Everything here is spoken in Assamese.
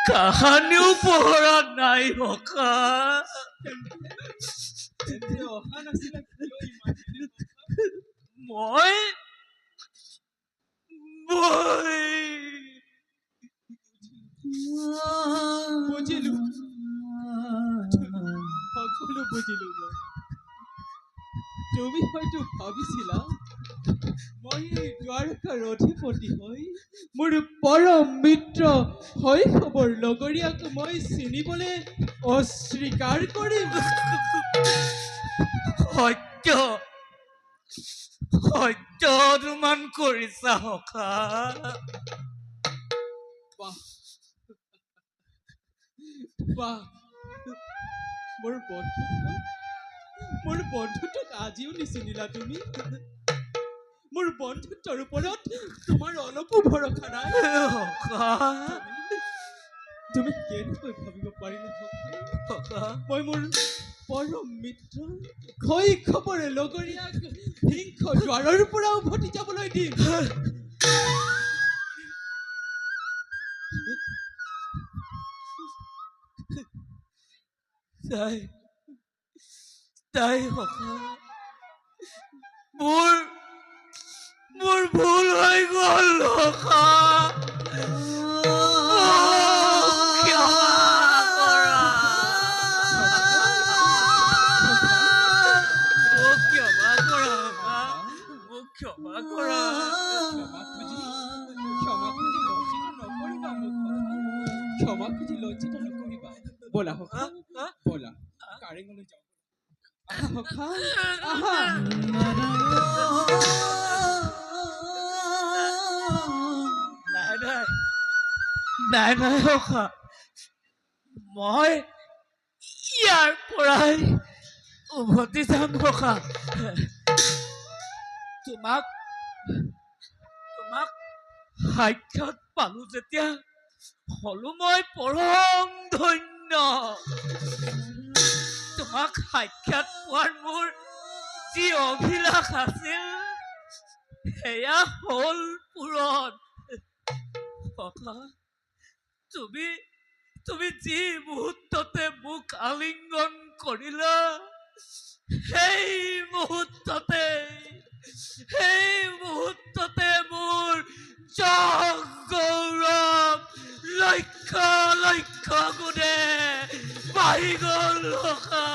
কাহানিও পহৰা নাই সখা। তেন্তে অহা নাছিলা কিয় ইমান দিনে সখা? মই মই বুজিলো, সকলো বুজিলো মই। তুমি হয়তো ভাবিছিলা মই এই দ্বাৰকাৰ অধিপতি হৈ মোৰ পৰম মিত্ৰ শৈশৱৰ লগৰীয়াক মই চিনিবলৈ অস্বীকাৰ কৰিম। সত্য সত্য অনুমান কৰিছা সখা। বাহ বাহ, মোৰ বন্ধুত্ব, মোৰ বন্ধুত্বক আজিও নিচিনিলা তুমি। মোৰ বন্ধুত্বৰ ওপৰত তোমাৰ অলপো ভৰসা নাই। সখা, তুমি কেনেকৈ ভাবিব পাৰিলা সখা, সখা, মই মোৰ পৰম মিত্ৰ শৈশৱৰ লগৰীয়াক সিংহ দ্বাৰৰ পৰা উভতি যাবলৈ দিম? তাই তাই সখা, মোৰ মোৰ ভুল হৈ গ'ল সখা। মোক ক্ষমা কৰা, মোক ক্ষমা কৰা সখা, মোক ক্ষমা কৰা। ক্ষমা খুজি, ক্ষমা খুজি লজ্জিত নকৰিবা মোক সখা। ক্ষমা খুজি লজ্জিত নকৰিবা। ব'লা সখা, ব'লা কাৰেঙলৈ যাওঁ। আহা সখা, আহা। নাই নাই নাই নাই সখা, মই ইয়াৰ পৰাই উভতি যাম সখা। তোমাক তোমাক সাক্ষাৎ পালো যেতিয়া হলো মই পৰম ধন্য। তোমাক সাক্ষাৎ পোৱাৰ মোৰ যি অভিলাষ আছিল সেয়া হ'ল পূৰণ। সখা, তুমি তুমি যি মুহূৰ্ততে মোক আলিংগন কৰিলা, সেই মুহূৰ্ততে, সেই মুহূৰ্ততে মোৰ যশ গৌৰৱ লক্ষ লক্ষ গুণে বাঢ়ি গ'ল সখা।